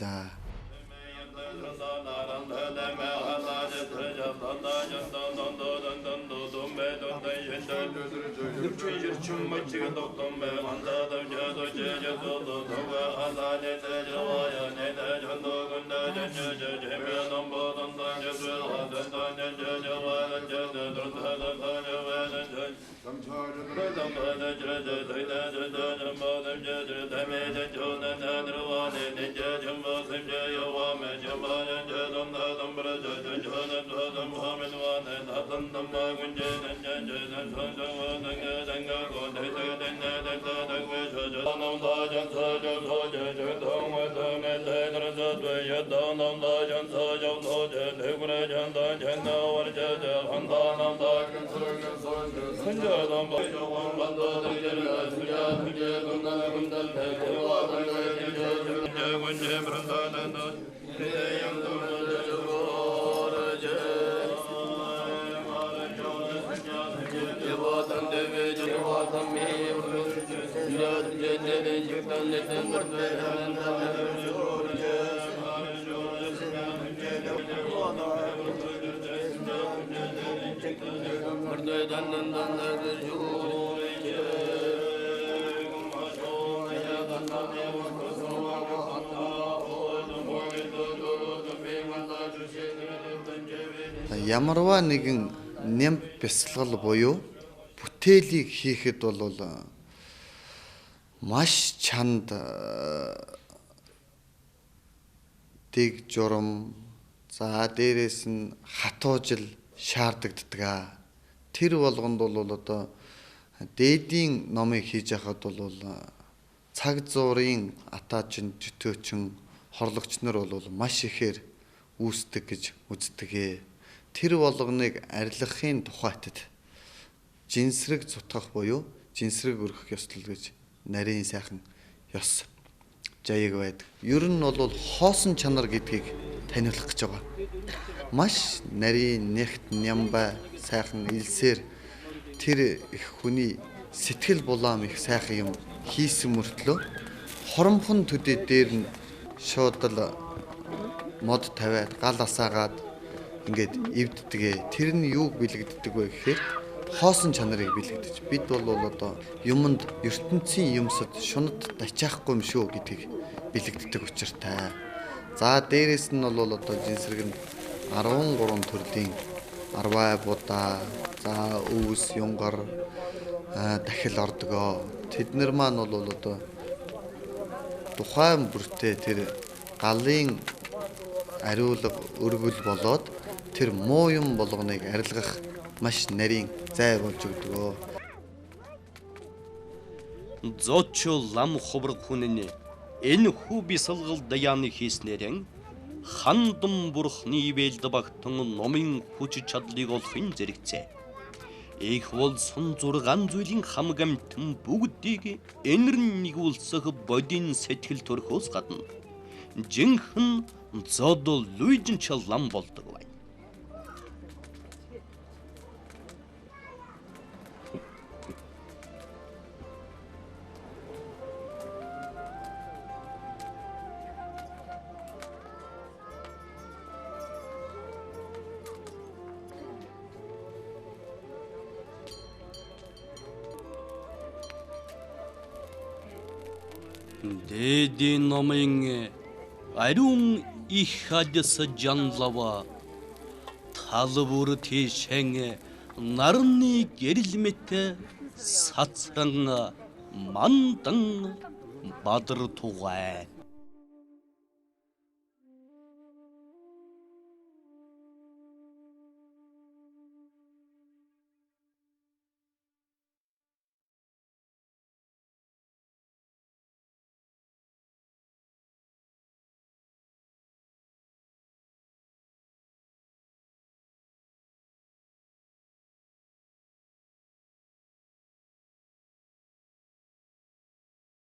B: Ямарваа нэгэн нямб бясалгал буюу бүтээлийг хийхэд бол маш чанд дэг журам, за дээрээс нь хатуужил шаардагддаг. Тэр болгонд бол одоо дээдийн номыг хийж яхад бол цаг зуурын атаачин, жөтөөчин, хорлогч нар бол маш ихээр үүсдэг гэж үздэг. Тэр болгоныг арилгахын тухайтад жинсрэг зутгах буюу жинсрэг өргөх ёслол гэж нарийн сайхан ёс жаяг байдаг. Ер нь бол хоосон чанар гэдгийг таниулах гэж байгаа. Маш нарийн нэгт нямбай сайхан илсээр тэр их хүний сэтгэл булаам их сайхан юм хийсэн мөртлөө хоромхон төдий дээр нь шууд л мод тавиад гал асаагаад ингээд эвддэг. Тэр нь юуг бэлэгддэг вэ гэхээр хоосон чанарыг бэлэгдэж. Бид бол одоо юмд ертөнцийн юмсад шунад дачаахгүй юм шүү гэдгийг бэлэгддэг учиртай. За дээрээс нь бол одоо жинсрэг нь 13 төрлийн арвай будаа, за өвс, юнгар, дахил ордгоо. Тэд нар маань бол одоо тухайн бүртээ тэр галын ариулга өргөл болоод тэр муу юм болгоныг арилгах маш нарийн зай болж өгдөг.
A: Зочо лам хувраг хүн нь энэ хүү бясалгал даяаны хийснээрэн хандан бурхны ивэлд багтан номын хүч чадлыг олохын зэрэгцээ. Их бол сун 6 зүйлийн хамаг амьтан бүгдийг энэр нэгүүлсэх бодийн сэтгэл төрхөөс гадна жинхэнэ зод лүйжин лам болдог байна. Дээдийн номын ариун их адис жанлава талбар тийшэн нарны гэрэл мэт сацран мандан бадар тугай.